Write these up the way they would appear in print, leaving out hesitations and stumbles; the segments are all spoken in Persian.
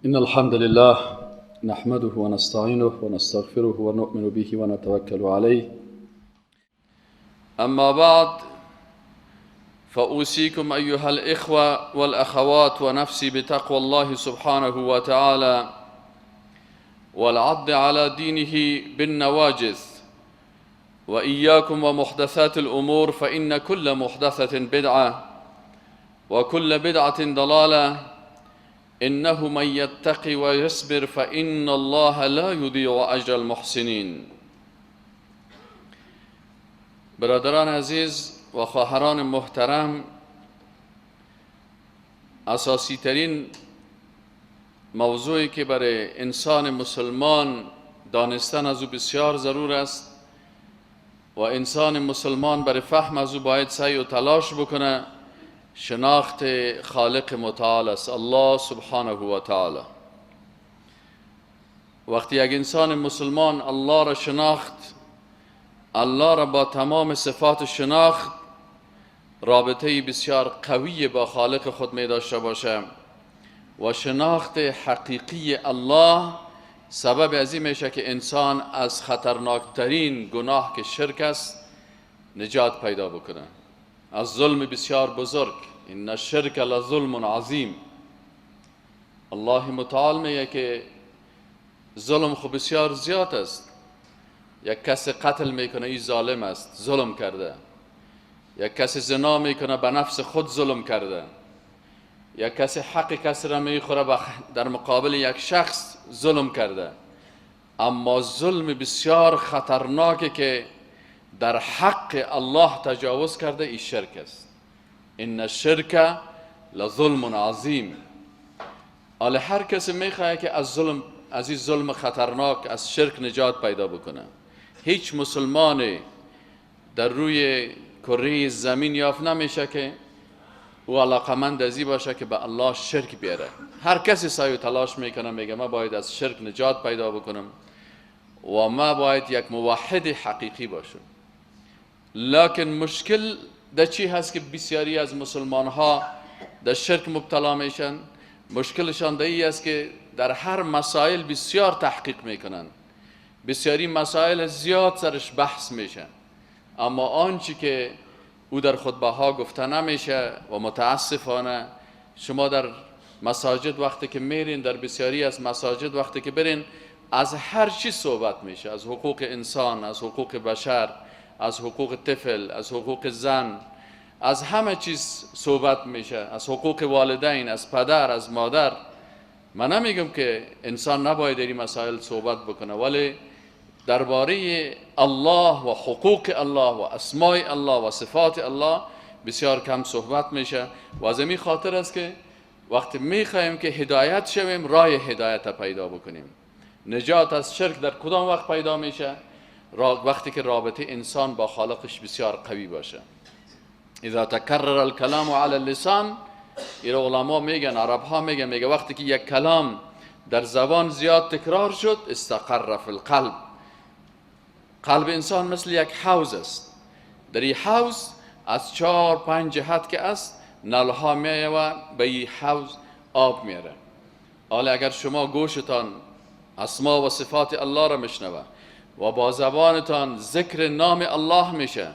إن الحمد لله نحمده ونستعينه ونستغفره ونؤمن به ونتوكل عليه. أما بعد، فأوصيكم أيها الإخوة والأخوات ونفسي بتقوى الله سبحانه وتعالى والعض على دينه بالنواجذ، وإياكم ومحدثات الأمور، فإن كل محدثة بدعة وكل بدعة ضلالة. إنه من يتقي ويصبر فإن الله لا يضيع أجر المحسنين. برادران عزیز و خواهران محترم، اساسی ترین موضوعی که برای انسان مسلمان دانستن از او بسیار ضرور است و انسان مسلمان برای فهم از او باید سعی و تلاش بکنه، شناخت خالق متعال است، الله سبحانه و تعالی. وقتی یک انسان مسلمان الله را شناخت، الله را با تمام صفات شناخت، رابطه بسیار قوی با خالق خود می داشته باشه و شناخت حقیقی الله سبب از این میشه که انسان از خطرناکترین گناه که شرک است نجات پیدا بکنه، از ظلم بسیار بزرگ. ان الشرک لظلم عظیم. الله متعال میگه که ظلم خو بسیار زیاد است. یک کس قتل میکنه، این ظالم است، ظلم کرده. یک کس زنا میکنه، به نفس خود ظلم کرده. یک کس حق کس را میخوره، در مقابل یک شخص ظلم کرده. اما ظلم بسیار خطرناکه که در حق الله تجاوز کرده، این شرک است. ان الشرک لظلم عظیم. حالا هر کسی میخواد که از ظلم، از این ظلم خطرناک، از شرک نجات پیدا بکنه، هیچ مسلمان در روی کره زمین یافت نمیشه که او علاقمند از این باشه که به الله شرک بیاره. هر کسی سعی و تلاش میکنه، میگه ما باید از شرک نجات پیدا بکنم و ما باید یک موحد حقیقی باشم. لکن مشکل در چی هست که بسیاری از مسلمان ها در شرک مبتلا میشن؟ مشکلشان در این است که در هر مسائل بسیار تحقیق میکنن، بسیاری مسائل زیاد سرش بحث میشه، اما آنچه که او در خطبه ها گفته نمیشه و متاسفانه شما در مساجد وقتی که میرین، در بسیاری از مساجد وقتی که برین، از هر چی صحبت میشه، از حقوق انسان، از حقوق بشر، از حقوق طفل، از حقوق زن، از همه چیز صحبت میشه، از حقوق والدین، از پدر، از مادر. من نمیگم که انسان نباید در این مسائل صحبت بکنه، ولی درباره الله و حقوق الله و اسماء الله و صفات الله بسیار کم صحبت میشه. و از این خاطر است که وقتی میخواهیم که هدایت شویم، راه هدایت پیدا بکنیم. نجات از شرک در کدام وقت پیدا میشه؟ وقتی که رابطه انسان با خالقش بسیار قوی باشه. اذا تکرر الکلام علی اللسان، این علما میگن، عرب ها میگن، میگه وقتی که یک کلام در زبان زیاد تکرار شد، استقر فی القلب. قلب انسان مثل یک حوض است. در این حوض از 4-5 جهت که است نلها میایه و به این حوض آب میاره. حالا اگر شما گوشتان اسما و صفات الله را میشنوه و با زبانتان ذکر نام الله میشه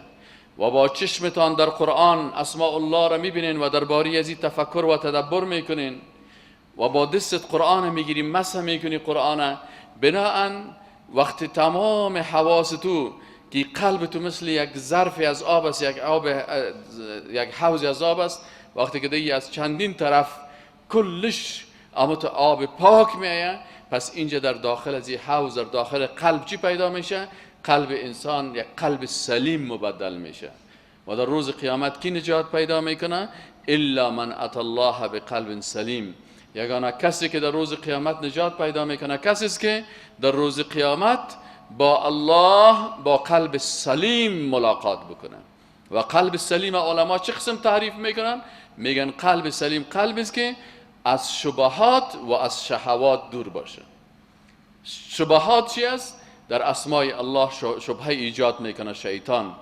و با چشمتان در قرآن اسماء الله را میبینین و درباره از این تفکر و تدبر میکنین و با دستت قرآن میگیری، مسح میکنی قرآن، بناءً وقتی تمام حواس تو که قلب تو مثل یک ظرف از آب است، یک حوض از آب است، وقتی که دیگه از چندین طرف کلش اما تو آب پاک میآید، پس اینجا در داخل از این حوض، در داخل قلب چی پیدا میشه؟ قلب انسان یک قلب سلیم مبدل میشه. و در روز قیامت کی نجات پیدا میکنه؟ الا من اتى الله بقلب سلیم. یگانه کسی که در روز قیامت نجات پیدا میکنه کسی است که در روز قیامت با الله با قلب سلیم ملاقات بکنه. و قلب سلیم علما چه قسم تعریف میکنن؟ میگن قلب سلیم قلبی است که از شبهات و از شهوات دور باشه. شبهات چی است؟ در اسمای الله شبهه ایجاد میکنه شیطان.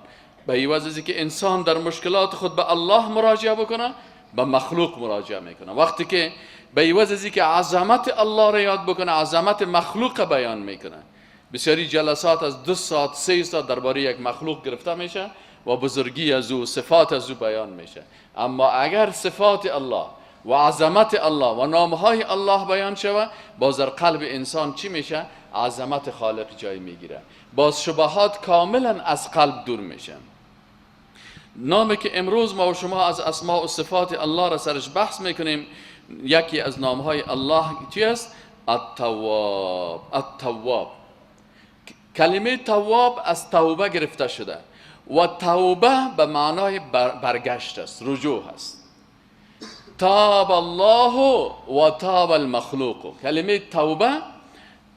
به عوض از اینکه انسان در مشکلات خود به الله مراجعه بکنه، به مخلوق مراجعه میکنه. وقتی که به عوض از اینکه عظمت الله را یاد بکنه، عظمت مخلوق بیان میکنه. بسیاری جلسات از 2 ساعت 3 ساعت درباره یک مخلوق گرفته میشه و بزرگی از او، صفات از او بیان میشه. اما اگر صفات الله و عظمت الله و نامهای الله بیان شود، باز در قلب انسان چی میشه؟ عظمت خالق جای میگیره. باز شبهات کاملا از قلب دور میشه. نامی که امروز ما و شما از اسماء و صفات الله را سرش بحث میکنیم، یکی از نامهای الله چی است؟ التواب. التواب، کلمه تواب از توبه گرفته شده و توبه به معنای برگشت است، رجوع است. تاب الله و تاب المخلوق. کلمه توبه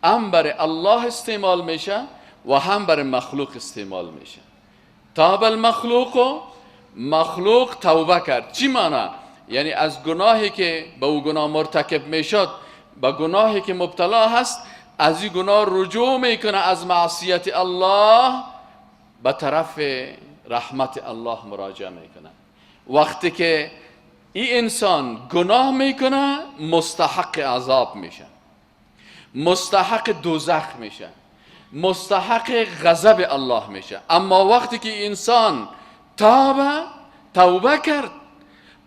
هم برای الله استعمال میشه و هم برای مخلوق استعمال میشه. تاب المخلوق، مخلوق توبه کرد. چی معنی؟ یعنی از گناهی که به او گناه مرتکب میشد، به گناهی که مبتلا هست، از این گناه رجوع میکنه، از معصیت الله به طرف رحمت الله مراجعه میکنه. وقتی که این انسان گناه میکنه، مستحق عذاب میشه، مستحق دوزخ میشه، مستحق غضب الله میشه. اما وقتی که انسان توبه کرد،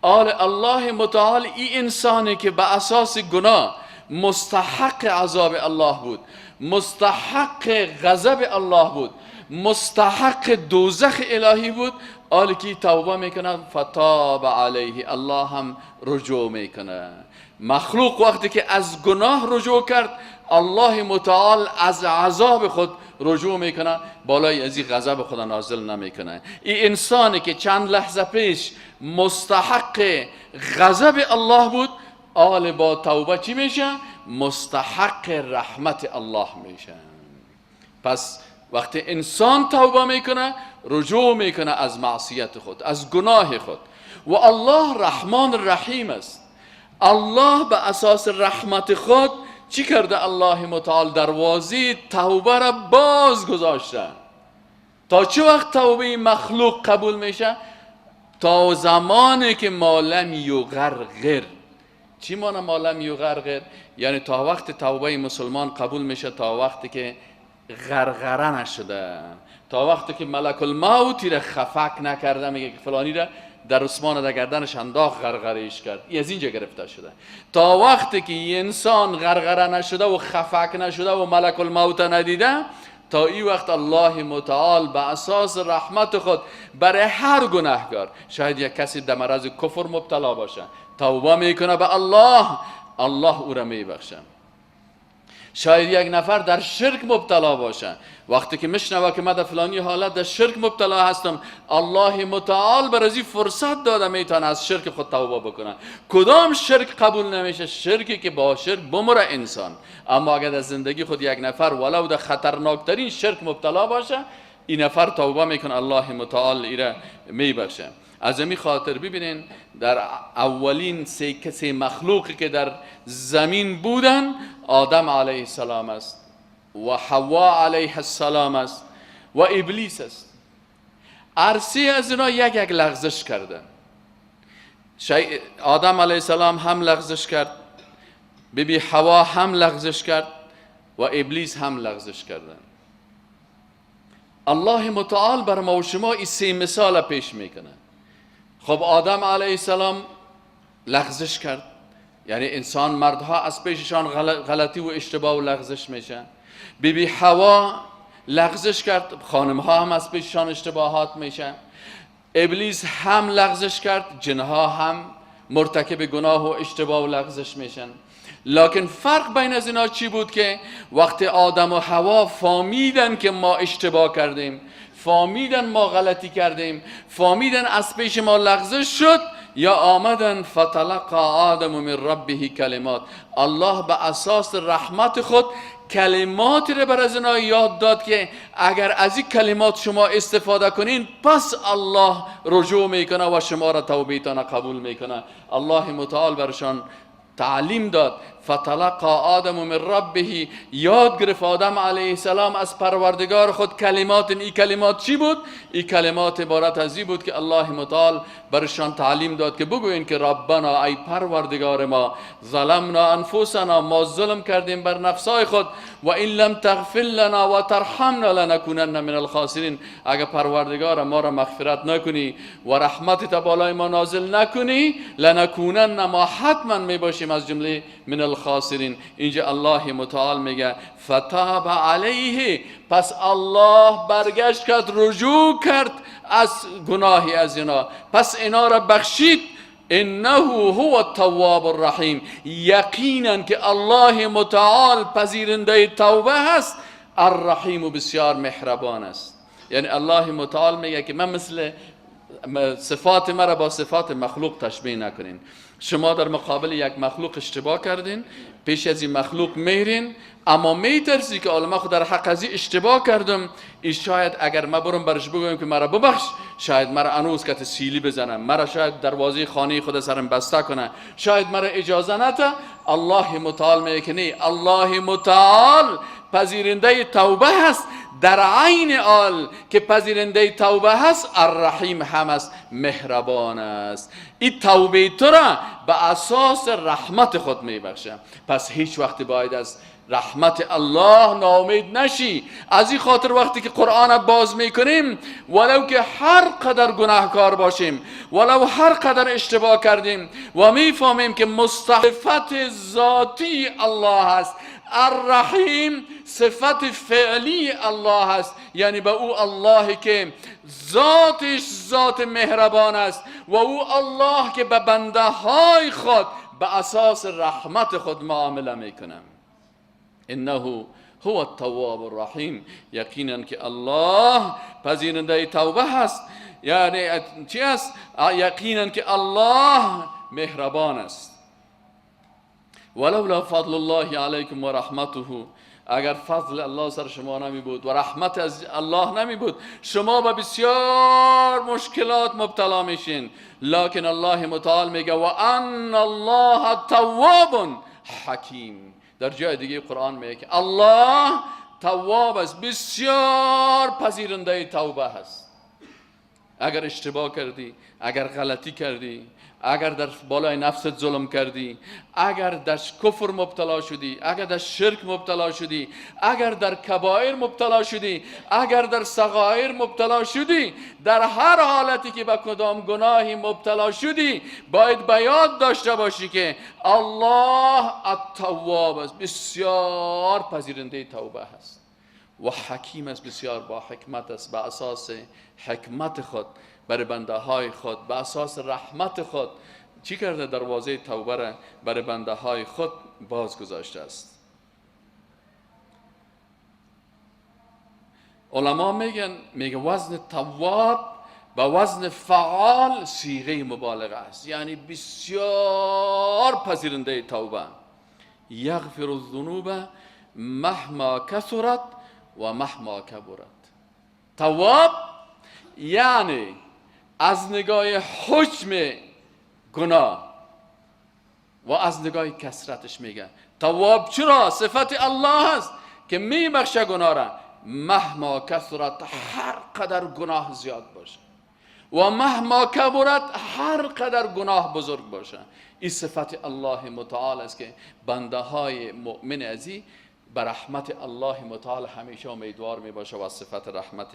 آل الله متعال این انسانی که به اساس گناه مستحق عذاب الله بود، مستحق غضب الله بود، مستحق دوزخ الهی بود، آل کی توبه میکنه، فتاب علیه، الله هم رجوع میکنه. مخلوق وقتی که از گناه رجوع کرد، الله متعال از عذاب خود رجوع میکنه، بالای از این غضب خود نازل نمیکنه. این انسانی که چند لحظه پیش مستحق غضب الله بود، آل با توبه چی میشه؟ مستحق رحمت الله میشه. پس وقتی انسان توبه میکنه، رجوع میکنه از معصیت خود، از گناه خود، و الله رحمان رحیم است. الله به اساس رحمت خود چی کرده؟ الله متعال دروازه توبه را باز گذاشته. تا چه وقت توبه مخلوق قبول میشه؟ تا زمانی که ما لم یغرغر. چی معنی ما لم یغرغر؟ یعنی تا وقت توبه مسلمان قبول میشه تا وقتی که غرغره نشده، تا وقتی که ملک الموت را خفک نکرده، میگه که فلانی را در عثمان در گردنش انداخت غرغرهش کرد، این از اینجا گرفته شده. تا وقتی که انسان غرغره نشده و خفک نشده و ملک الموت ندیده، تا این وقت الله متعال به اساس رحمت خود برای هر گناهکار، شاید یک کسی در مرض کفر مبتلا باشه، توبه میکنه به الله، الله او را میبخشه. شاید یک نفر در شرک مبتلا باشه، وقتی که میشنوه که من در فلانی حالت در شرک مبتلا هستم، الله متعال بر از این فرصت داده میتونه از شرک خود توبه بکنه. کدام شرک قبول نمیشه؟ شرکی که با شرک بمره انسان. اما اگر در زندگی خود یک نفر ولو در خطرناکترین شرک مبتلا باشه، این نفر توبه میکنه، الله متعال ایره میبخشه. از این خاطر ببینین در اولین سه مخلوقی که در زمین بودن، آدم علیه السلام است و حوا علیه السلام است و ابلیس است. هر از اینا یک یک لغزش کردن. آدم علیه السلام هم لغزش کرد، بیبی حوا هم لغزش کرد و ابلیس هم لغزش کردن. الله متعال بر ما و شما این سه مثال پیش میکنه. خب آدم علیه السلام لغزش کرد، یعنی انسان مردها از پیششان غلطی و اشتباه و لغزش میشه. بیبی حوا لغزش کرد، خانمها هم از پیششان اشتباهات میشه. ابلیس هم لغزش کرد، جنها هم مرتکب گناه و اشتباه و لغزش میشن. لکن فرق بین از اینا چی بود؟ که وقتی آدم و حوا فهمیدن که ما اشتباه کردیم، فهمیدن ما غلطی کردیم، فهمیدن از پیش ما لغزش شد، یا آمدن فتلقى آدم من ربه کلمات، الله به اساس رحمت خود کلمات را بر از اینا یاد داد که اگر از این کلمات شما استفاده کنین، پس الله رجوع میکنه و شما را توبیتان قبول میکنه. الله متعال برشان تعلیم داد. فتلقى آدم من ربه، یاد گرفت آدم علیه السلام از پروردگار خود کلمات. این کلمات چی بود؟ این کلمات عبارت از این بود که الله متعال برشان تعلیم داد که بگوین که ربنا، ای پروردگار ما، ظلمنا انفسنا، ما ظلم کردیم بر نفسای خود، و این لم تغفر لنا و ترحمنا لنکونن من الخاسرین. اگر پروردگار ما را مغفرت نکنی و رحمت بالای ما نازل نکنی، لنکونن، ما حتما می باشیم از جمله من الخاسرین. اینجا الله متعال میگه فتاب علیه، پس الله برگشت کرد، رجوع کرد از گناهی از اینا، پس اینا را بخشید. انه هو التواب الرحیم، یقینا که الله متعال پذیرنده توبه هست، الرحیم و بسیار مهربان است. یعنی الله متعال میگه که من مثل صفات مرا با صفات مخلوق تشبیه نکنین. شما در مقابل یک مخلوق اشتباه کردین، پیش از این مخلوق میرین، اما میترسی که حالا من خود در حق از اشتباه کردم، ای شاید اگر ما برم برش بگویم که مرا ببخش، شاید مرا انوز کت سیلی بزنم، مرا شاید دروازه خانه خود سرم بسته کنه، شاید مرا اجازه نده. الله متعال میگه که نه، الله متعال پذیرنده توبه هست، در عین حال که پذیرنده توبه هست، الرحیم هم است، مهربان است. این توبه تو را به اساس رحمت خود میبخشه. پس هیچ وقت باید از رحمت الله ناامید نشی. از این خاطر وقتی که قرآن باز میکنیم، ولو که هر قدر گناهکار باشیم، ولو هر قدر اشتباه کردیم، و میفهمیم که مستحفت ذاتی الله است، الرحیم صفت فعلی الله است، یعنی به او الله که ذاتش ذات مهربان است و او الله که به بنده های خود به اساس رحمت خود معامله میکنه. انه هو التواب الرحیم، یقینا که الله پذیرنده توبه هست. یعنی چی است؟ یقینا که الله مهربان است. ولولا فضل الله علیکم و رحمته، اگر فضل الله سر شما نمی بود و رحمت از الله نمی بود، شما به بسیار مشکلات مبتلا میشین. لکن الله متعال میگه و ان الله تواب حکیم. در جای دیگه قرآن میگه که الله تواب است، بسیار پذیرنده توبه است. اگر اشتباه کردی، اگر غلطی کردی، اگر در بالای نفست ظلم کردی، اگر در کفر مبتلا شدی، اگر در شرک مبتلا شدی، اگر در کبایر مبتلا شدی، اگر در صغایر مبتلا شدی، در هر حالتی که به کدام گناهی مبتلا شدی، باید به یاد داشته باشی که الله التواب است، بسیار پذیرنده توبه است و حکیم است، بسیار با حکمت است. به اساس حکمت خود برای بنده های خود، به اساس رحمت خود چی کرده؟ دروازه توبه را برای بنده های خود باز گذاشته است. علما میگن، میگه وزن تواب با وزن فعال صیغه مبالغه است، یعنی بسیار پذیرنده توبه. یغفر الذنوب مهما کثرت و مهما کبرت. تواب یعنی از نگاه حجم گناه و از نگاه کثرتش میگه. تواب چرا؟ صفت الله است که میبخشه گناه را، مهما کثرت، هر قدر گناه زیاد باشه، و مهما کبرت، هر قدر گناه بزرگ باشه. این صفت الله متعال است که بنده های مؤمن ازی به رحمت الله متعال همیشه امیدوار می باشه و از صفت رحمت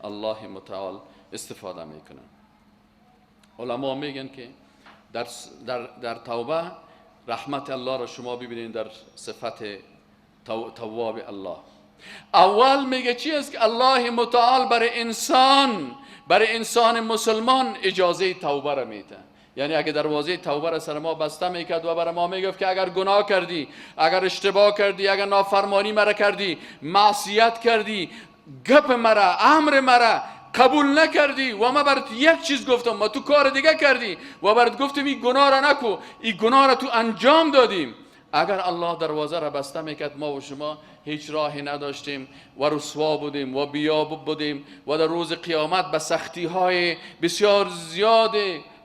الله متعال استفاده میکنه. علما میگن که در توبه رحمت الله را شما ببینید در صفت تواب الله. اول میگه چی است؟ که الله متعال برای انسان مسلمان اجازه توبه را میده. یعنی اگه دروازه توبه را سر ما بسته میکرد و برای ما میگفت که اگر گناه کردی، اگر اشتباه کردی، اگر نافرمانی مرا کردی، معصیت کردی، گپ مرا، امر مرا قبول نکردی و ما برات یک چیز گفتم، ما تو کار دیگه کردی و برات گفتم این گناه را نکو، این گناه را تو انجام دادیم، اگر الله دروازه را بسته میکرد، ما و شما هیچ راهی نداشتیم و رسوا بودیم و بیاب بودیم و در روز قیامت به سختی های بسیار زیاد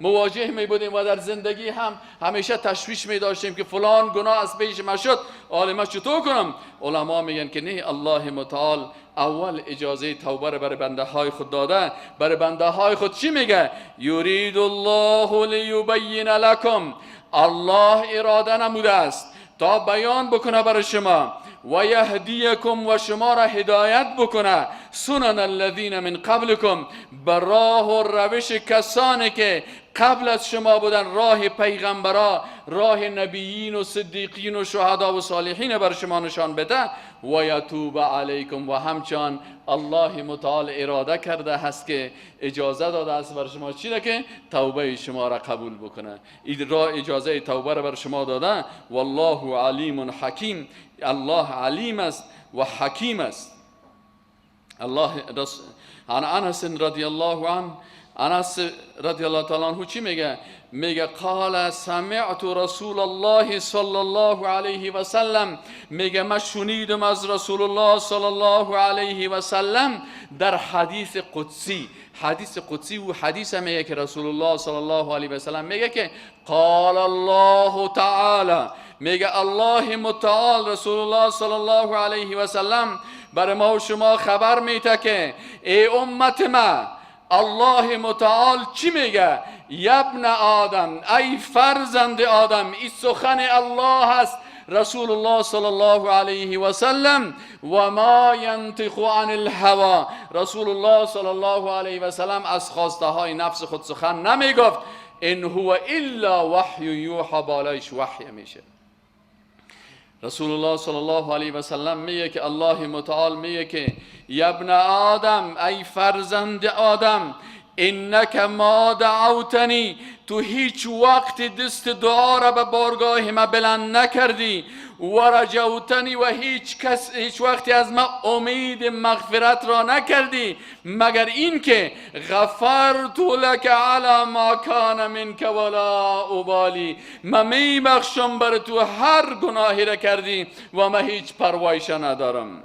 مواجه می بودیم و در زندگی هم همیشه تشویش می داشتیم که فلان گناه از پیش ما شد، حالا ما چطور کنم؟ علما میگن که نه، الله متعال اول اجازه توبه را برای بنده های خود داده. برای بنده های خود چی میگه؟ یرید الله لیبین لکم، الله اراده نموده است تا بیان بکنه برای شما، و یهدیکم، و شما را هدایت بکنه، سنن الذین من قبلکم، بر راه و روش کسانی که قبل از شما بودن، راه پیغمبرا، راه نبیین و صدیقین و شهدا و صالحین بر شما نشان بده، و یتوب علیکم، و همچنان الله متعال اراده کرده هست که اجازه داده است بر شما چی که توبه شما را قبول بکنه. این راه اجازه توبه را بر شما داده. والله علیم حکیم، الله علیم است و حکیم است. الله عن انس رضی الله عنه، انس رضی الله تعالی عنه چی میگه؟ میگه قال سمعت رسول الله صلی الله علیه و سلم، میگه من شنیدم از رسول الله صلی الله علیه و سلم در حدیث قدسی. حدیث قدسی و حدیث میگه که رسول الله صلی الله علیه و سلم میگه که قال الله تعالی، میگه الله متعال رسول الله صلی الله علیه و سلم برای ما و شما خبر میده که ای امت ما، الله متعال چی میگه؟ یبن آدم، ای فرزند آدم، این سخن الله است. رسول الله صلی الله علیه و سلم و ما ینطق عن الهوى، رسول الله صلی الله علیه و سلم از خواسته های نفس خود سخن نمیگفت. ان هو الا وحی یوحى، بالایش وحی میشه. رسول الله صلی الله علیه و سلم میگه که الله متعال میگه که یبن آدم، ای فرزند آدم، انک ما دعوتنی، تو هیچ وقت دست دعا را به بارگاه ما بلند نکردی، و رجوتنی، و هیچ وقتی از ما امید مغفرت را نکردی، مگر اینکه غفرت لک علی ما کان منک ولا ابالی، من میبخشم بر تو هر گناهی را کردی و من هیچ پروایش ندارم.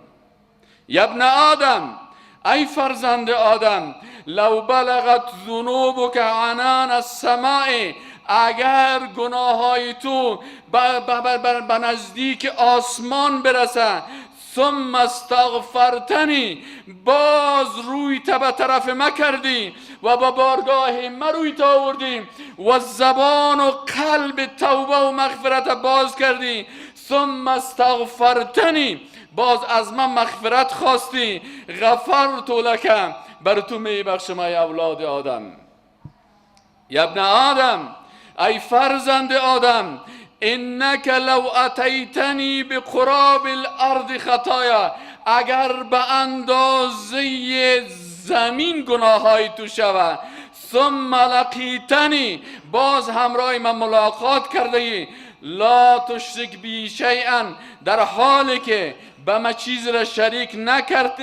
یبن آدم، ای فرزند آدم، لو بلغت ذنوبک عنان السماء، اگر گناه های تو به نزدیک آسمان برسه، ثم استغفرتنی، باز روی تا به طرف ما کردی و با بارگاه ما روی تا آوردی و زبان و قلب توبه و مغفرت باز کردی، ثم استغفرتنی، باز از من مغفرت خواستی، غفرت لک، بر تو میبخشم ای اولاد آدم. یبن آدم، ای فرزند آدم، انک لو اتیتنی بقراب الارض خطایا، اگر به اندازه زمین گناههای تو شوه، ثم لقیتنی، باز همراه من ملاقات کرده ای، لا تشرک بی شیئا، در حالی که به ما چیز را شریک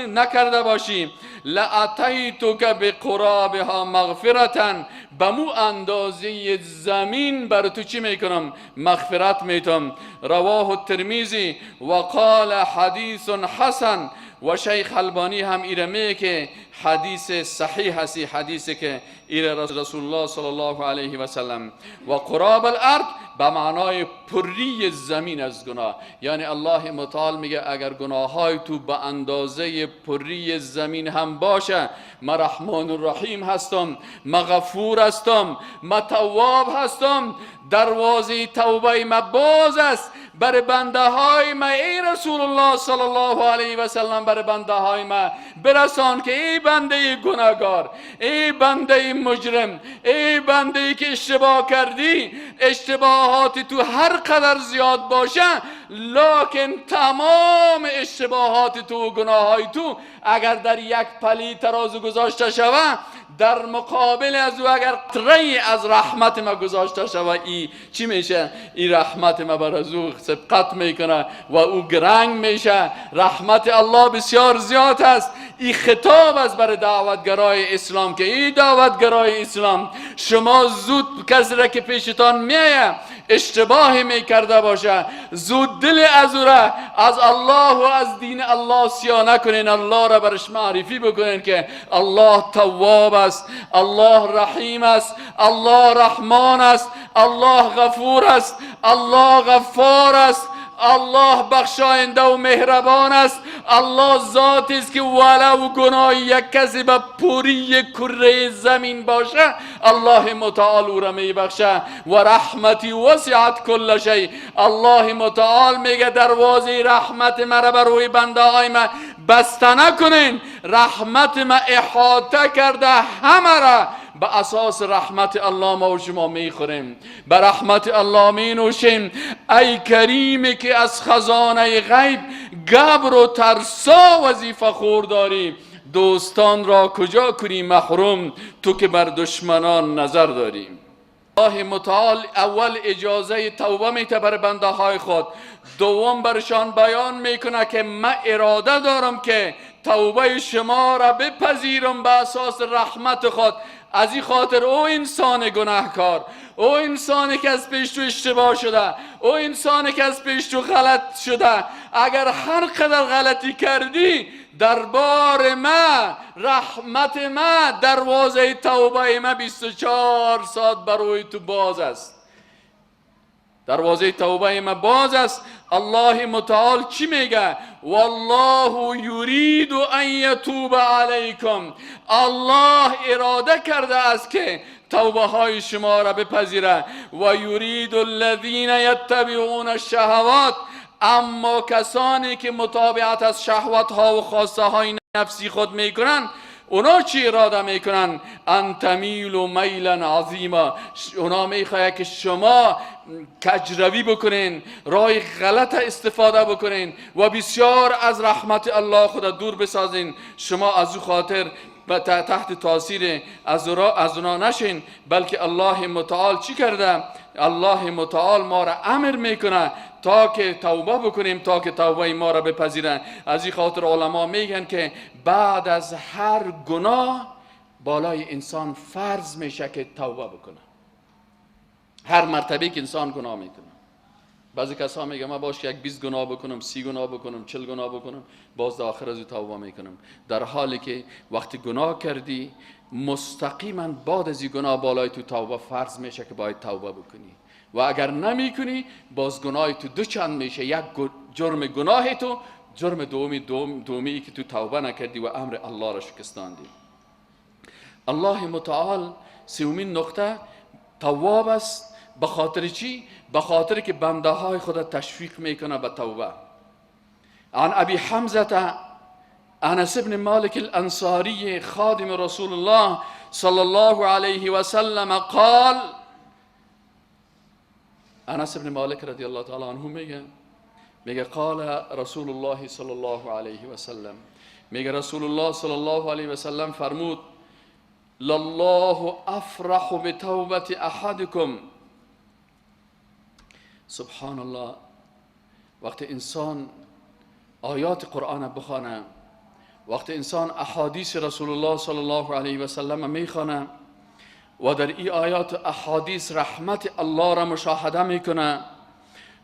نکرده باشی، لاتیتک بقرابها مغفرتا، به مو اندازه زمین بر تو چی میکنم؟ مغفرت میتم. رواه الترمذی و قال حدیث حسن، و شیخ البانی هم ایره میگه که حدیث صحیح هستی، حدیثی که ایره رسول الله صلی الله علیه و سلم. و قراب الارض به معنای پری زمین از گناه، یعنی الله متعال میگه اگر گناه های تو به اندازه پری زمین هم باشه، من رحمان الرحیم هستم، من غفور هستم، من تواب هستم، دروازه توبه ما باز است بر بنده های ما. ای رسول الله صلی الله علیه و سلم، بر بنده های ما برسان که ای بنده گناهگار، ای بنده مجرم، ای بنده که اشتباه کردی، اشتباهات تو هر قدر زیاد باشه، لکن تمام اشتباهات تو و گناه های تو اگر در یک پلی ترازو گذاشته شوه، در مقابل از او اگر قطره از رحمت ما گذاشته شوه، ای چی میشه؟ ای رحمت ما بر از او سبقت میکنه و او گرنگ میشه. رحمت الله بسیار زیاد است. ای خطاب است برای دعوتگرای اسلام که ای دعوتگرای اسلام، شما زود کسی را که پیشتان میایه اشتباه میکرده باشه، زود دل از او را از الله و از دین الله سیاه نکنین. الله را برش معرفی بکنین که الله تواب است، الله رحیم است، الله رحمان است، الله غفور است، الله غفار است، الله بخشاینده و مهربان است. الله ذات است که ولو گناه یک کسی به پوری کره زمین باشه، الله متعال او را میبخشه. و رحمتی وسعت کل شیء. الله متعال میگه دروازه رحمت مرا بر روی بنده های من بسته نکنین، رحمت ما احاطه کرده همه را. به اساس رحمت الله ما و شما میخوریم، به رحمت الله می نوشیم. ای کریمی که از خزانه غیب گبر و ترسا وظیفه خور داری، دوستان را کجا کنی محروم، تو که بر دشمنان نظر داری. الله متعال اول اجازه توبه میته بر بنده های خود، دوم برشان بیان میکنه که من اراده دارم که توبه شما را بپذیرم به اساس رحمت خود. از این خاطر او انسان گناهکار، او انسانی که از پیش تو اشتباه شده، او انسانی که از پیش تو غلط شده، اگر هر قدر غلطی کردی، دربار ما، رحمت ما، دروازه توبه ما 24 ساعت بروی تو باز است. دروازه توبه ما باز است. الله متعال چی میگه؟ والله یرید ان یتوب علیکم. الله اراده کرده است که توبه های شما را بپذیره. و یرید الذین یتبعون الشهوات. اما کسانی که متابعت از شهوت ها و خواسته های نفسی خود میکنن، اونا چی اراده میکنن؟ ان تمیلوا میلا عظیما. اونا میخواه که شما کجروی بکنین، راه غلط استفاده بکنین و بسیار از رحمت الله خود دور بسازین. شما از او خاطر تحت تاثیر از اونا نشین، بلکه الله متعال چی کرده؟ الله متعال ما را امر میکنه تا که توبه بکنیم، تا که توبه ما را بپذیرن. از این خاطر علما میگن که بعد از هر گناه بالای انسان فرض میشه که توبه بکنه. هر مرتبه که انسان گناه میکنه، بعضی کسا میگه من باش یک 20 گناه بکنم، 30 گناه بکنم، 40 گناه بکنم، باز در آخر از توبه میکنم. در حالی که وقتی گناه کردی، مستقیما بعد از این گناه بالای تو توبه فرض میشه که باید توبه بکنی، و اگر نمیکنی باز گناه تو دو چند میشه، یک جرم گناه تو، جرم دومی که تو توبه نکردی و امر الله را شکستاندی. الله متعال سومین نقطه تواب است. به خاطر چی؟ به خاطر که بنده های خود تشویق میکنه به توبه. عن ابی حمزه انس بن مالک الانصاری خادم رسول الله صلی الله علیه و سلم قال، انس بن مالک رضی الله تعالی عنه میگه قال رسول الله صلی الله علیه و سلم، میگه رسول الله صلی الله علیه و سلم فرمود لله افرح بتوبة احدکم. سبحان الله، وقتی انسان آیات قرآن بخوانه، وقتی انسان احادیث رسول الله صلی الله علیه و سلم میخوانه و در این آیات و احادیث رحمت الله را مشاهده میکنه،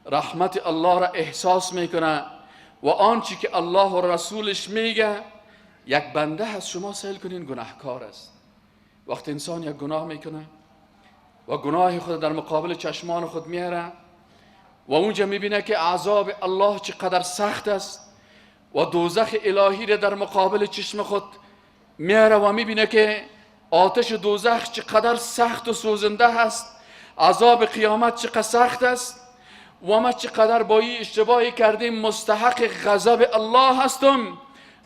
رحمت الله را احساس میکنه و آنچه که الله و رسولش میگه، یک بنده هست شما سیل کنین گناهکار است. وقتی انسان یک گناه میکنه و گناه خود در مقابل چشمان خود میاره و اونجا میبینه که عذاب الله چقدر سخت است و دوزخ الهی را در مقابل چشم خود میاره و میبینه که آتش دوزخ چقدر سخت و سوزنده هست، عذاب قیامت چقدر سخت است و ما چقدر با این اشتباهی کردیم مستحق غضب الله هستم.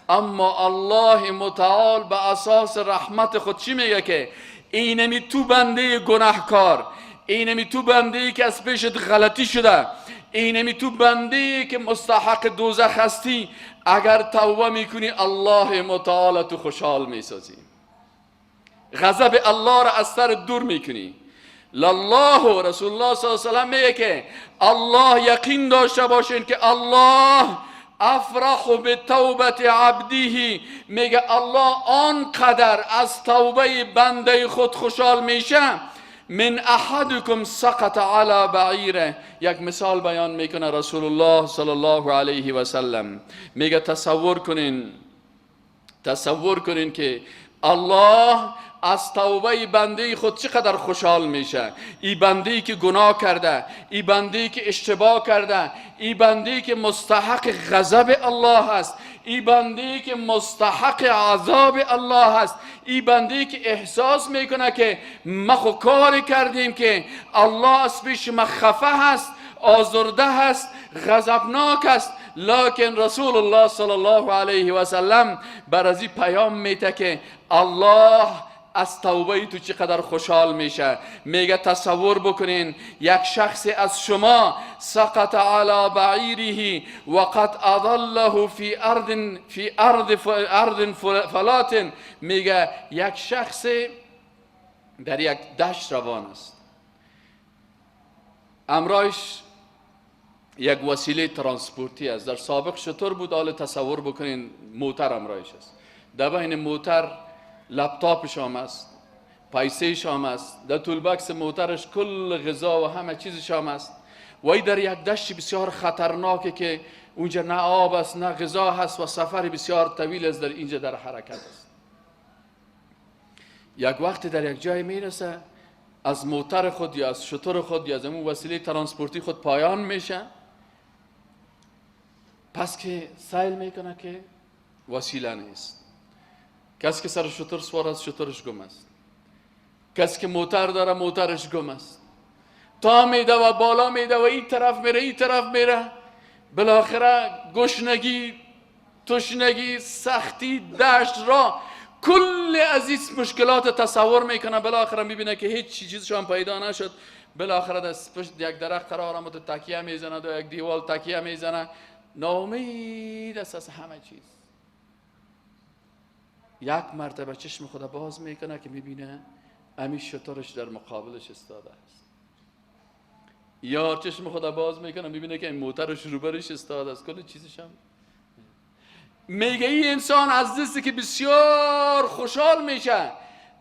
اما الله متعال به اساس رحمت خود چی میگه؟ که اینمی تو بنده گناهکار، اینمی تو بنده ای که از پیشت غلطی شده، اینمی تو بنده ای که مستحق دوزخ هستی، اگر توبه میکنی الله متعال تو خوشحال میسازی، غضب الله را از سر دور میکنی. لله رسول الله صلی الله علیه و سلم میگه که الله یقین داشته باشین که الله افرح بتوبت عبده، میگه الله آنقدر از توبه بنده خود خوشحال میشه من احدکم سقط علی بعیره. یک مثال بیان میکنه رسول الله صلی الله علیه و سلم، میگه تصور کنین، تصور کنین که الله از توبه بنده خود چقدر خوشحال میشه. ای بنده که گناه کرده، ای بنده که اشتباه کرده، ای بنده که مستحق غضب الله است، ای بنده که مستحق عذاب الله است، ای بنده که احساس میکنه که ما خو کاری کردیم که الله از پیش ما خفه هست، آزرده هست، غضبناک است، لکن رسول الله صلی الله علیه و سلم بر از این پیام میته که الله از توبه تو چقدر خوشحال میشه. میگه تصور بکنین یک شخص از شما سقط علی بعیره وقد اضله فی ارض فلات. میگه یک شخص در یک دشت روان است، امرایش یک وسیله ترانسپورتی است. در سابق شتر بود، حال تصور بکنین موتر امرایش است. در بین موتر لپتاپش هم است، پیسه هم است، در toolbox موترش کل غذا و همه چیزش هم است. و ای در یک دشت بسیار خطرناکه که اونجا نه آب است نه غذا هست و سفر بسیار طویل است، در اینجا در حرکت است. یک وقتی در یک جای میرسه، از موتر خود یا از شتر خود یا از امو وسیله ترانسپورتی خود پایان میشه. پس که سیل میکنه که وسیله نیست، کسی که سر شتر سوار است شترش گم است، کسی که موتر داره موترش گم است. تا میده و بالا میده و این طرف میره، این طرف میره، بالاخره گشنگی، تشنگی، سختی دشت را، کل از این مشکلات تصور میکنه. بالاخره میبینه که هیچ چیزش هم پیدا نشد. بالاخره دست پشت یک درخت قرار آمد، تکیه میزنه، و یک دیوال تکیه میزنه، ناامید است از همه چیز. یک مرتبه چشم خود باز میکنه که میبینه امی شترش در مقابلش استاده است. یا چشم خود باز میکنه، میبینه که این موترش روبرش استاده است، کل چیزش هم. میگه این انسان از دستی که بسیار خوشحال میشه،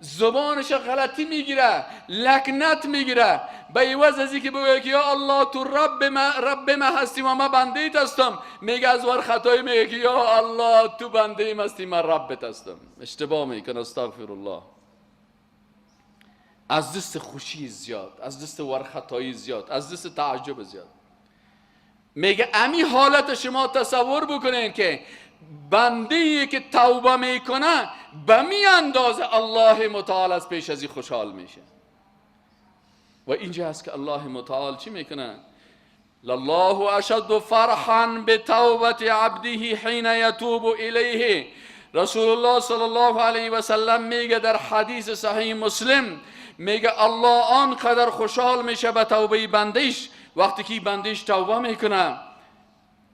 زبانش غلطی میگیره، لکنت میگیره. به عوض از که بگه که یا الله تو رب ما، رب ما هستی و ما بنده هستم، میگه از ور خطایی میگه که یا الله تو بنده هستی، من ربت هستم. اشتباه میکنه، استغفر الله. از دست خوشی زیاد، از دست ورخطایی زیاد، از دست تعجب زیاد. میگه امی حالت شما تصور بکنین که بنده که توبه میکنه به می اندازه الله متعال از پیش ازی خوشحال میشه. و اینجا هست که الله متعال چی میکنه؟ لله اشد فرحا بتوبة عبده حين يتوب الیه. رسول الله صلی الله علیه و سلم میگه در حدیث صحیح مسلم، میگه الله آنقدر خوشحال میشه به توبه بندش وقتی که بندش توبه میکنه.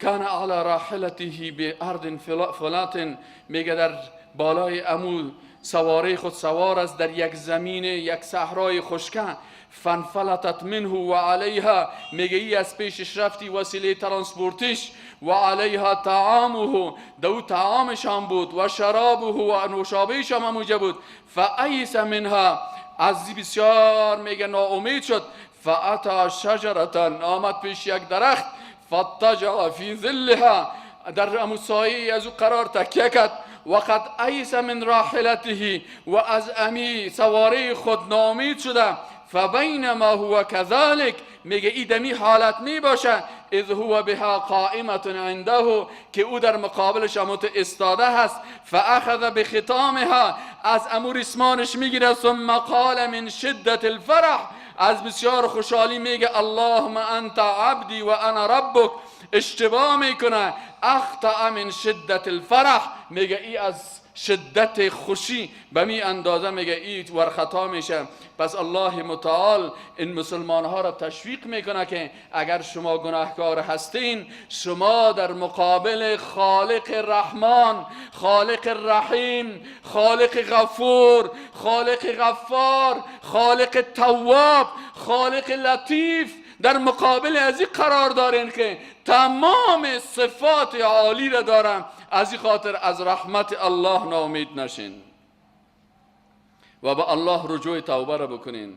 کان علی راحلته بارض فلات، میگه در بالای امو سواره خود سوار است، در یک زمین، یک صحرای خشکه. فانفلتت منه و علیها، میگه ای از پیشش رفتی وسیله ترانسپورتش، و علیها طعامه، دو طعامش هم بود، و شرابه، و نوشابهش هم همونجا بود. فایس منها، از بسیار میگه ناامید شد. فاتی شجرة، آمد پیش یک درخت، فاضطجع فی ظلها، در امو سایه از او قرار تکیه کرد. وقد ایس من راحلته، و از امی سواره خود ناامید شده. فبینما هو كذلك، میگه ای دمی حالت می باشه، اذ هو بها قائمة عنده، که او در مقابلش اموت استاده هست. فاخذ بخطامها، از امو ریسمانش میگیره. ثم قال من شدة الفرح، از بسیار خوشحالی میگه اللهم انت عبدی و انا ربک. اشتباه میکنه، اخطأ من شدة الفرح. میگه ای از شدت خوشی به می اندازه میگه ای ورخطا میشه. پس الله متعال این مسلمان ها را تشویق میکنه که اگر شما گناهکار هستین، شما در مقابل خالق رحمان، خالق رحیم، خالق غفور، خالق غفار، خالق تواب، خالق لطیف، در مقابل از این قرار دارین که تمام صفات عالی را دارن. از این خاطر از رحمت الله ناامید نشین و به الله رجوع توبه را بکنین.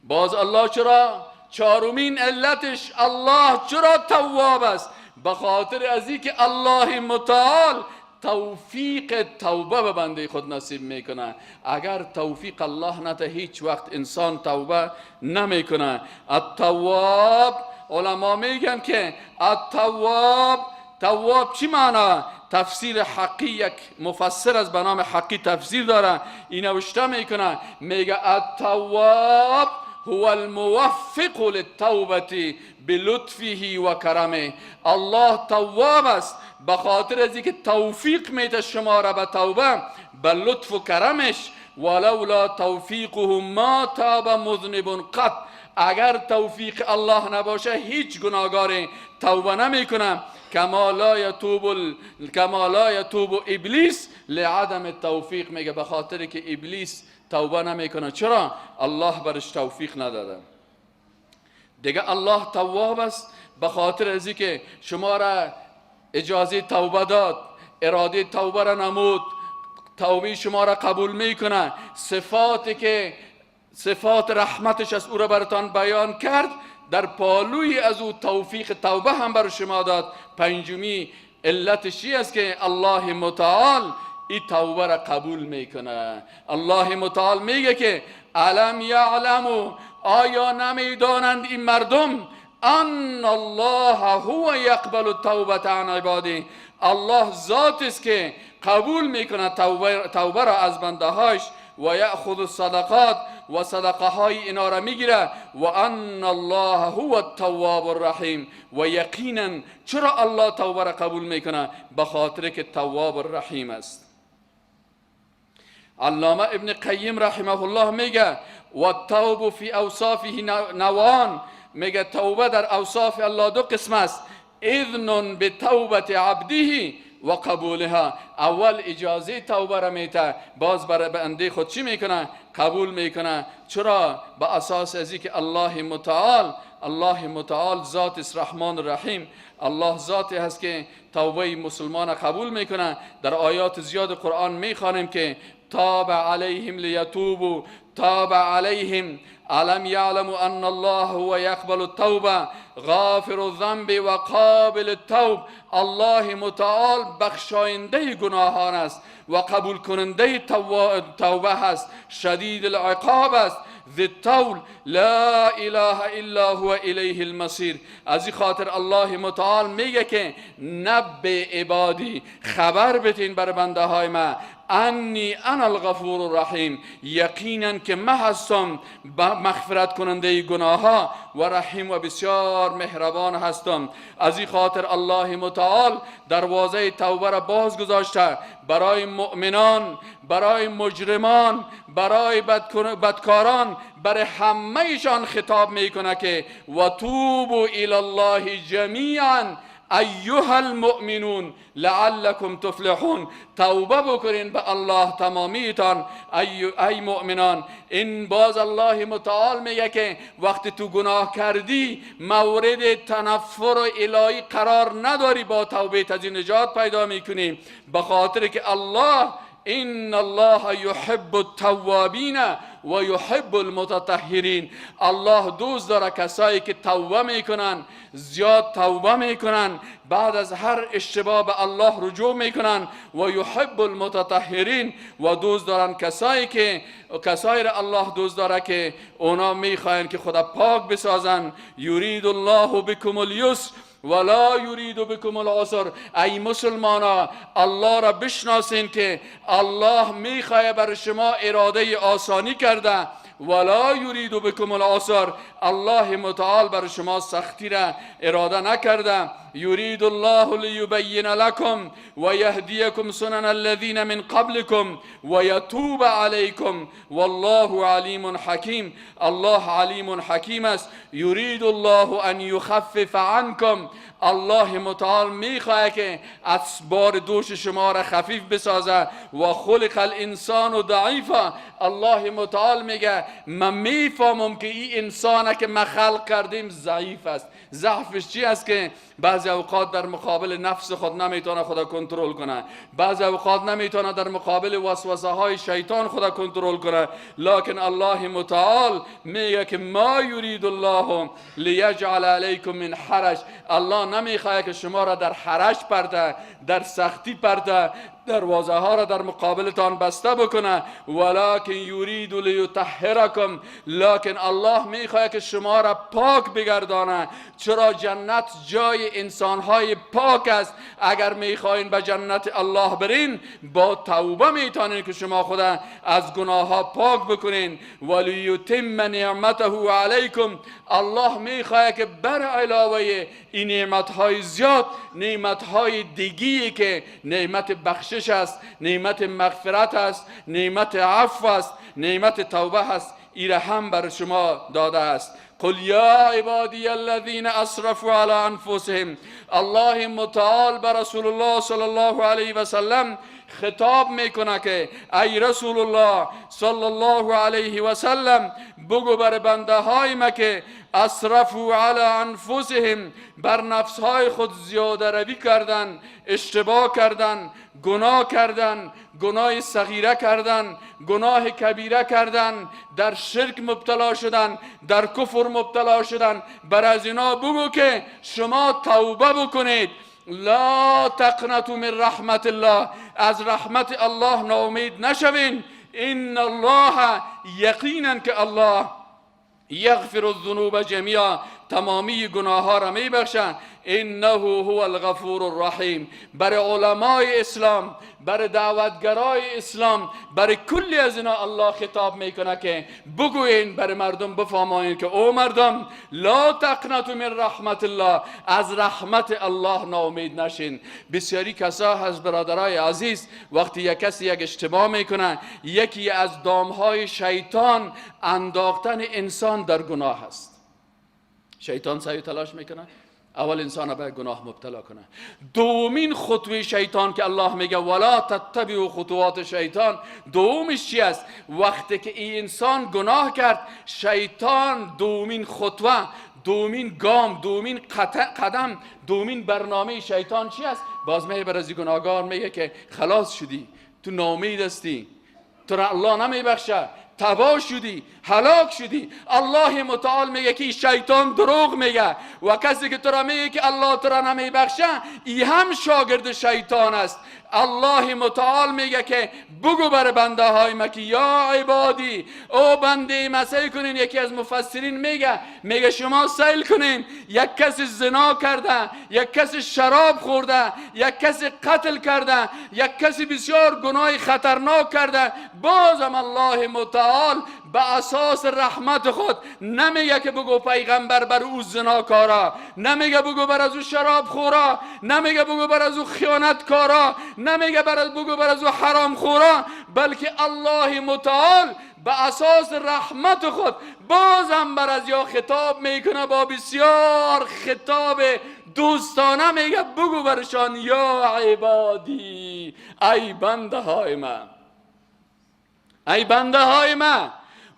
باز الله چرا؟ چهارمین علتش، الله چرا تواب است؟ به خاطر از اینکه الله متعال توفیق توبه به بنده خود نصیب میکنه. اگر توفیق الله نده، هیچ وقت انسان توبه نمیکنه. التواب، علما میگن که التواب، تواب چی معنا؟ تفسیر حقی، یک مفسر از به نام حقی تفسیر داره، این نوشته میکنه، میگه التواب هو الموفق للتوبة بلطفه و کرمه. الله تواب است به خاطر از اینکه توفیق میده شما را به توبه به لطف و کرمش. ولولا توفیقه ما تاب مذنب قط. اگر توفیق الله نباشه، هیچ گناهگار توبه نمیکنه. کما لا یتوب ابلیس لعدم التوفیق. میگه به خاطر که ابلیس توبه نمیکنه. چرا؟ الله برش توفیق نداده. دیگه الله تواب است به خاطر از که شما را اجازه توبه داد، اراده توبه را نمود، توبه شما را قبول میکنه. صفاتی که صفات رحمتش از او را براتان بیان کرد، در پالوی از او توفیق توبه هم بر شما داد. پنجمی علتش است که الله متعال این توبه را قبول میکنه. الله متعال میگه که الم یعلموا، آیا نمیدانند این مردم، ان الله هو یقبل التوبة عن عباده. الله ذات است که قبول میکنه توبه را از بنده هاش، و یأخذ الصدقات، و صدقه های اینا را میگیره، و ان الله هو التواب الرحیم. و یقینا چرا الله توبه را قبول میکنه؟ به خاطر که تواب الرحیم است. علامه ابن قیم رحمه الله میگه و التوب فی اوصافه نوعان. میگه توبه در اوصاف الله دو قسم است: اذن بتوبة عبده و قبولها. اول اجازه توبه را میته، باز برای بنده خود چی میکنه؟ قبول میکنه. چرا؟ به اساس از که الله متعال ذات است رحمان الرحیم. الله ذاتی هست که توبه مسلمان قبول میکنه. در آیات زیاد قرآن میخوانیم که تاب علیهم لیتوبوا، تاب علیهم، الم یعلموا ان الله هو یقبل التوبه، غافر الذنب و قابل التوب. الله متعال بخشاینده گناهان است و قبول کننده توبه است، شدید العقاب است، ذی الطول، لا اله الا هو الیه المصیر. از این خاطر الله متعال میگه که نبئ عبادی، خبر بتین بر بنده های من، انی انا الغفور الرحیم، یقینا که من هستم مغفرت کننده گناه ها و رحیم و بسیار مهربان هستم. از این خاطر الله متعال دروازه توبه را باز گذاشته برای مؤمنان، برای مجرمان، برای بدکاران، برای همهشان خطاب میکنه که و توبوا الی الله جمیعا ایها المؤمنون لعلکم تفلحون. توبه بکنین به الله تمامیتان ای مؤمنان. این باز الله متعال میگه که وقتی تو گناه کردی، مورد تنفر الهی قرار نداری، با توبه از نجات پیدا میکنی، به خاطر که الله ان الله یحب التوابین و یحب المتطهرین. الله دوست داره کسایی که توبه میکنن، زیاد توبه میکنن، بعد از هر اشتباه به الله رجوع میکنن. و یحب المتطهرین، و دوست دارن کسایی که کسایی را الله دوست داره که اونا میخواین که خدا پاک بسازن. یرید الله بکم الیسر ولا یرید بکم العسر. ای مسلمانا، الله را بشناسین که الله میخواه بر شما اراده آسانی کرده. ولا یرید بکم العسر، الله متعال بر شما سختی را اراده نکرده. یرید الله لیبین لکم و یهدیکم سنن الذین من قبلکم و یتوب علیکم والله علیم حکیم. الله علیم حکیم است. یرید الله ان یخفف عنکم، الله متعال میخواه که از بار دوش شما را خفیف بسازه. و خلق الانسان ضعیفا. الله متعال میگه من میفهمم که این انسانه که ما خلق کردیم ضعیف است. ضعفش چی است؟ که بعضی اوقات در مقابل نفس خود نمیتونه خدا کنترل کنه، بعضی اوقات نمیتونه در مقابل وسوسه های شیطان خدا کنترل کنه. لکن الله متعال میگه که ما یرید الله لیجعل علیکم من حرج. الله نمیخواد که شما را در حرج پرده، در سختی پرده، دروازه ها را در مقابلتان بسته بکنه. ولکن یرید لیطهرکم، لکن الله میخواد که شما را پاک بگردانه. چرا جنت جای انسانهای پاک است. اگر میخواین به جنت الله برین، با توبه میتونین که شما خود از گناه ها پاک بکنین. ولیتم نعمته علیکم، الله میخواد که بر علاوه این نعمت های زیاد، نعمت های دیگی که نعمت بخشش است، نعمت مغفرت است، نعمت عفو است، نعمت توبه است، ایره هم بر شما داده است. قل یا عبادی الذین اسرفوا علی انفسهم. الله متعال بر رسول الله صلی الله علیه و سلم خطاب میکنه که ای رسول الله صلی الله علیه و سلم، بگو بر بنده های ما که اسرفوا علی انفسهم، بر نفس های خود زیاده روی کردن، اشتباه کردن، گناه کردن، گناه صغیره کردن، گناه کبیره کردن، در شرک مبتلا شدن، در کفر مبتلا شدن، بر از اینا بگو که شما توبه بکنید. لا تقنطوا من رحمت الله، از رحمت الله ناامید نشوین. ان الله، یقینا که الله، یغفر الذنوب جمیعا، تمامی گناه ها را می بخشه. انه هو الغفور الرحیم. بر علمای اسلام، بر دعوتگرای اسلام، بر کلی از اینا الله خطاب میکنه که بگوین بر مردم، بفهمانید که او مردم، لا تقنطوا من رحمت الله، از رحمت الله ناامید نشین. بسیاری کسا هست برادرای عزیز، وقتی یک کسی یک اشتباه میکنه، یکی از دامهای شیطان انداختن انسان در گناه است. شیطان سعی تلاش میکنه اول انسان به گناه مبتلا کنه. دومین خطوه شیطان که الله میگه ولا تتبعوا خطوات شیطان، دومش چی است؟ وقتی که این انسان گناه کرد، شیطان دومین خطوه، دومین گام، دومین قدم، دومین برنامه شیطان چی است؟ باز میه بر از گناهگار میگه که خلاص شدی، تو ناامید هستی، تو را الله نمیبخشه، تباه شدی، هلاک شدی. الله متعال میگه که شیطان دروغ میگه و کسی که تو را میگه که الله تو را نمیبخشه، ای هم شاگرد شیطان است. الله متعال میگه که بگو بر بنده های ما که یا عبادی، او بنده ما. سیل کنین، یکی از مفسرین میگه شما سیل کنین، یک کسی زنا کرده، یک کسی شراب خورده، یک کسی قتل کرده، یک کسی بسیار گناه خطرناک کرده، بازم الله متعال به اساس رحمت خود نمیگه که بگو پیغمبر بر او زناکارا، نمیگه بگو بر از او شراب خورا، نمیگه بگو بر از او خیانت کارا، نمیگه بر بگو بر از او حرام خورا، بلکه الله متعال به اساس رحمت خود بازم بر از یا خطاب میکنه، با بسیار خطاب دوستانه میگه بگو برشان یا عبادی، ای بنده های من، ای بنده های من،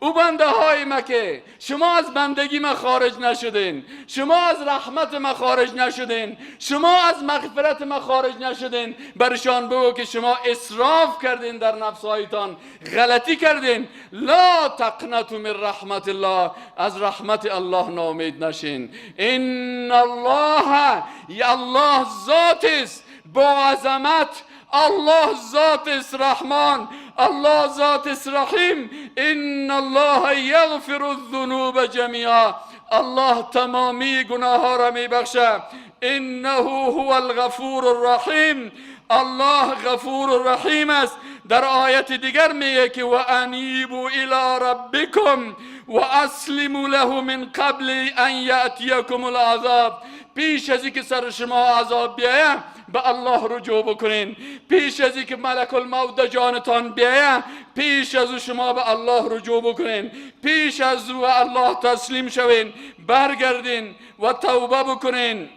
او بنده های ما که شما از بندگی ما خارج نشدین، شما از رحمت ما خارج نشدین، شما از مغفرت ما خارج نشدین، برشان بگو که شما اسراف کردین در نفسهایتان، غلطی کردین. لا تقنطوا من رحمت الله، از رحمت الله ناامید نشین. ان الله، الله ذات است با عظمت، الله ذات است رحمان، الله ذات است رحیم. ان الله یغفر الذنوب جمیعا، الله تمامی گناه ها را میبخشه. انه هو الغفور الرحیم، الله غفور الرحیم است. در آیت دیگر میگه که و انیبوا الی ربکم و اسلموا له من قبل ان یأتیکم العذاب. پیش از اینکه سر شما عذاب بیایه به الله رجوع بکنین، پیش از اینکه ملک الموت در جانتان بیایه، پیش از او شما به الله رجوع بکنین، پیش از او الله تسلیم شوین، برگردین و توبه بکنین.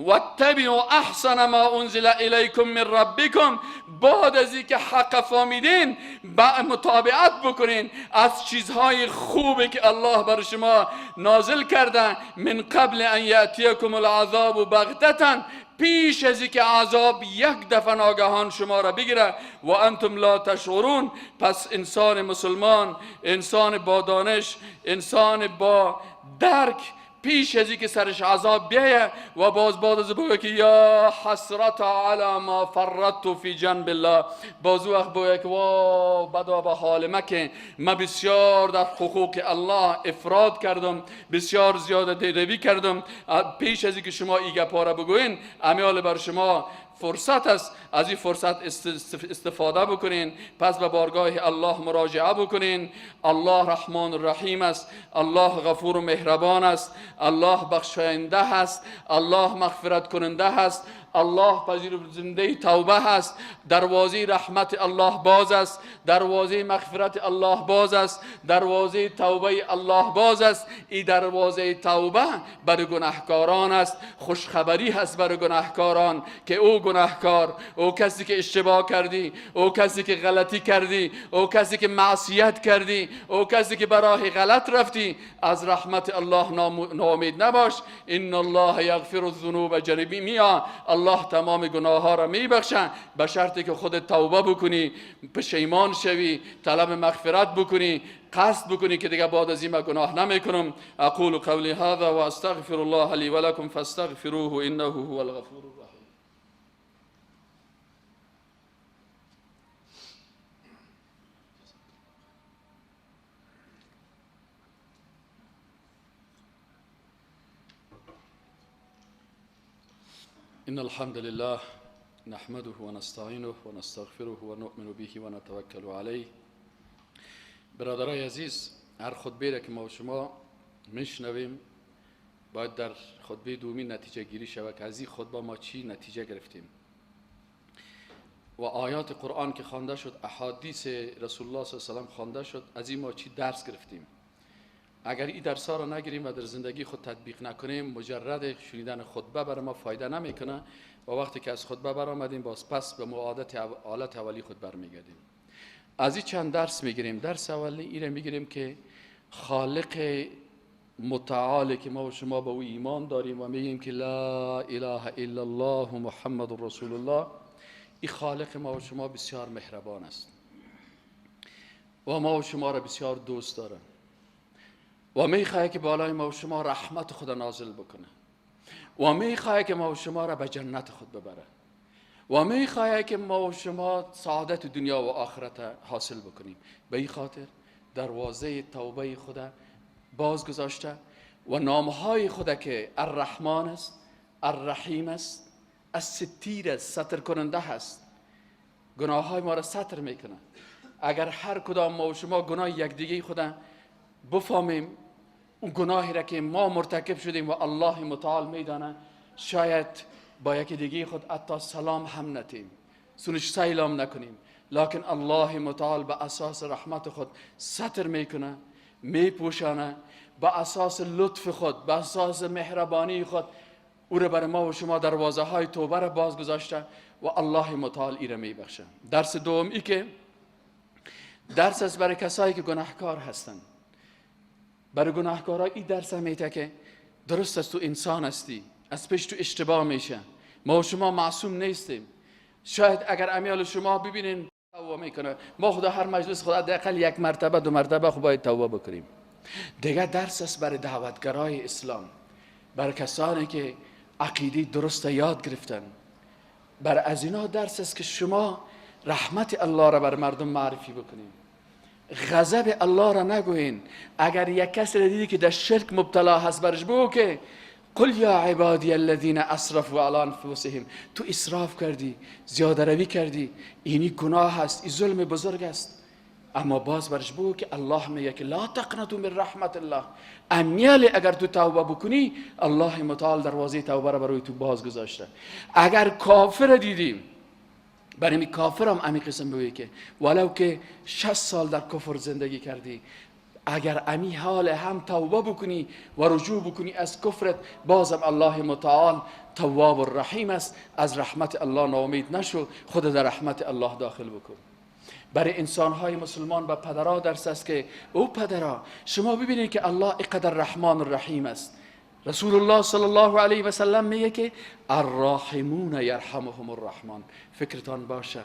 واتبعوا احسن ما انزل الیکم من ربکم. بعد از اینکه حق فهمیدین با متابعت بکنین از چیزهای خوبی که الله بر شما نازل کرده. من قبل ان یاتیکم العذاب بغتة، پیش از اینکه عذاب یک دفعه ناگهان شما را بگیره. و انتم لا تشعرون. پس انسان مسلمان، انسان با دانش، انسان با درک، پیش از اینکه سرش عذاب بیایه و باز بعد از بگه که یا حسرت علی ما فرطت فی جنب الله، باز وقت بگه که وا بدا به حال ما که ما بسیار در حقوق الله افراد کردم، بسیار زیاده روی کردم. پیش از اینکه شما ای گپا را بگوین، امیال بر شما فرصت است، از این فرصت استفاده بکنین. پس به بارگاه الله مراجعه بکنین. الله رحمان الرحیم است، الله غفور و مهربان است، الله بخشاینده است، الله مغفرت کننده است، الله پذیرنده توبه است. دروازه رحمت الله باز است، دروازه مغفرت الله باز است، دروازه توبه الله باز است. این دروازه توبه برای گناهکاران است، خوشخبری هست برای گناهکاران که او گناهکار، او کسی که اشتباه کردی، او کسی که غلطی کردی، او کسی که معصیت کردی، او کسی که برای غلط رفتی، از رحمت الله ناامید نباش. ان الله یغفر الذنوب جمیعا. الله تمام گناه ها را میبخشه به شرطی که خودت توبه بکنی، پشیمان شوی، طلب مغفرت بکنی، قصد بکنی که دیگه بعد از این من گناه نمیکنم. اقول قولی هذا و استغفر الله لی و لکم فاستغفروه انه هو الغفور الرحیم. إن الحمد لله نحمده ونستعینه ونستغفره ونؤمن به ونتوکل علیه. برادرای عزیز، هر خطبه را که ما و شما میشنویم باید در خطبه دومی نتیجه گیری شود که از این خطبه ما چی نتیجه گرفتیم. و آیات قرآن که خوانده شد، احادیث رسول الله صلی الله علیه و سلم خوانده شد، از این ما چی درس گرفتیم. اگر این درس ها را نگیریم و در زندگی خود تطبیق نکنیم، مجرد شنیدن خطبه برای ما فایده نمیکنه و وقتی که از خطبه برآمدیم باز پس به معادت حالت اولی خود برمیگردیم. از این چند درس میگیریم. درس اولی این را میگیریم که خالق متعال که ما و شما به او ایمان داریم و میگیم که لا اله الا الله محمد رسول الله، این خالق ما و شما بسیار مهربان است و ما و شما را بسیار دوست داره و میخواه که بالای ما و شما رحمت خود نازل بکنه و میخواه که ما و شما را به جنت خود ببره و میخواه که ما و شما سعادت دنیا و آخرت حاصل بکنیم. به این خاطر دروازه توبه خود باز گذاشته و نامهای خود که الرحمن است، الرحیم است، الستیر است، ستر کننده هست، گناه های ما را ستر میکنه. اگر هر کدام ما و شما گناه یکدیگه خود بفهمیم، اون گناهی را که ما مرتکب شدیم و الله متعال میدانه، شاید با یکی دیگه خود حتی سلام هم نتیم، سونش سلام نکنیم، لکن الله متعال به اساس رحمت خود ستر میکنه، میپوشانه، به اساس لطف خود، به اساس مهربانی خود او را برای ما و شما دروازه های توبه را باز گذاشته و الله متعال ای را میبخشه. درس دوم ای که درس است برای کسایی که گناهکار هستند. برای گناهکارا این درس هم میده که درست است تو انسان هستی، از پیش تو اشتباه میشه، ما و شما معصوم نیستیم. شاید اگر امیال شما ببینین توبه میکنه، ما خدا هر مجلس خدا حداقل یک مرتبه دو مرتبه خب باید توبه بکنیم. دیگه درس است برای دعوتگرای اسلام، برای کسانی که عقیده درست یاد گرفتن، برای از اینا درس است که شما رحمت الله را بر مردم معرفی بکنین، غضب الله را نگوین. اگر یک کسی را دیدی که در شرک مبتلا هست، برش بگو که قل یا عبادی الذین اسرفوا علی انفسهم، تو اسراف کردی، زیاده روی کردی، اینی گناه است، این ظلم بزرگ است. اما باز برش بگو که الله میگه که لا تقنطوا من رحمت الله، امیال اگر تو توبه بکنی الله متعال دروازه توبه را برای تو باز گذاشته. اگر کافر دیدیم، برای می کافر هم امی قسم بگویی که ولو که 60 سال در کفر زندگی کردی، اگر امی حال هم توبه بکنی و رجوع بکنی از کفرت، بازم الله متعال تواب الرحیم است. از رحمت الله ناامید نشو، خود در رحمت الله داخل بکن. برای انسانهای مسلمان و پدرها درس است که او پدرها، شما ببینید که الله اقدر رحمان الرحیم است. رسول الله صلی الله علیه و سلم میگه که الراحمون یرحمهم الرحمن. فکرتان باشه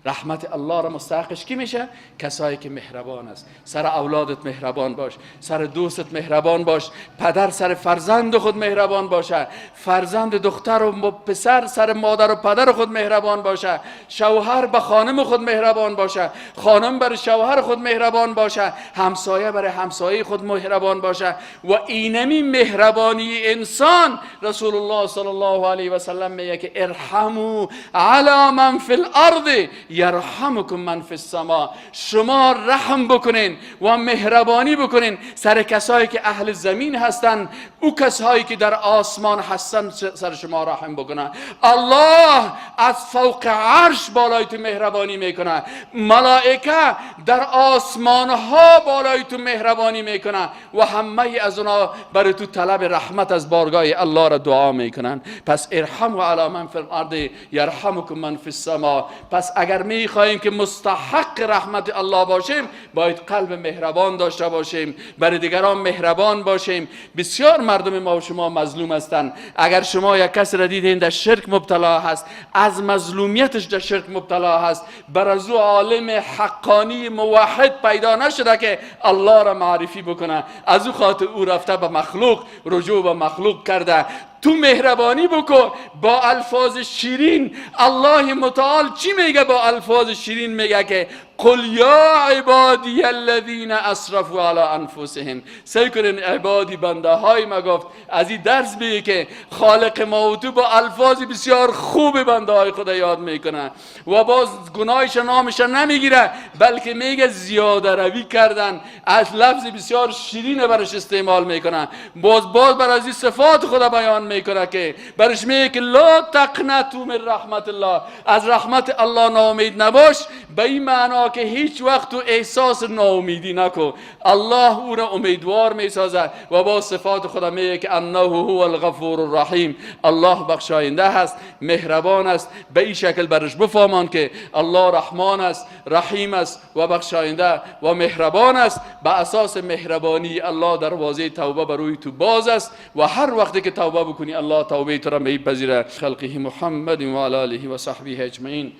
رحمت الله را مستحقش کی میشه؟ کسایی که مهربان است. سر اولادت مهربان باش، سر دوستت مهربان باش، پدر سر فرزند خود مهربان باشه، فرزند دختر و پسر سر مادر و پدر خود مهربان باشه، شوهر به خانم خود مهربان باشه، خانم بر شوهر خود مهربان باشه، همسایه بر همسایه خود مهربان باشه. و اینمی مهربانی انسان، رسول الله صلی الله علیه و سلم میگه که ارحموا علی من فی الارض یرحمکم من فی السما. شما رحم بکنین و مهربانی بکنین سر کسایی که اهل زمین هستن، او کسایی که در آسمان هستن سر شما رحم بکنن. الله از فوق عرش بالای تو مهربانی میکنه، ملائکه در آسمان ها بالای تو مهربانی میکنه و همه از اونا برای تو طلب رحمت از بارگاه الله را دعا میکنن. پس ارحموا علی من فی الارض یرحمکم من فی السما. پس اگر میخواهیم که مستحق رحمت الله باشیم، باید قلب مهربان داشته باشیم، برای دیگران مهربان باشیم. بسیار مردم ما و شما مظلوم هستند. اگر شما یک کس را دیدین در شرک مبتلا هست، از مظلومیتش در شرک مبتلا هست، بر از او عالم حقانی موحد پیدا نشده که الله را معرفی بکنه، از او خاطر او رفته به مخلوق، رجوع به مخلوق کرده. تو مهربانی بکن با الفاظ شیرین. الله متعال چی میگه با الفاظ شیرین؟ میگه که قل یا عبادی الذین اسرفوا علی انفسهم. سعی کنین عبادی، بنده های ما گفت. از این درس میگه که خالق ما و تو با الفاظ بسیار خوب بنده های خدا یاد میکنه و باز گناهش نامش نمیگیره، بلکه میگه زیاده روی کردن، از لفظ بسیار شیرین برش استعمال میکنه. باز بر از این صفات خدا بیان میکنه که برش میگه که لا تقنطوا من رحمت الله، از رحمت الله ناامید نباش، به این معنا که هیچ وقت تو احساس ناامیدی نکن. الله او را امیدوار میسازه و با صفات خدا میگه که انه هو الغفور الرحیم. الله بخشاینده هست، مهربان است. به این شکل برش بفهمان که الله رحمان است، رحیم است و بخشاینده و مهربان است. به اساس مهربانی الله دروازه توبه بر روی تو باز است و هر وقتی که توبه بکنی الله توبه تو را میپذیره. خلقه محمد و علی آله و صحبه اجمعین.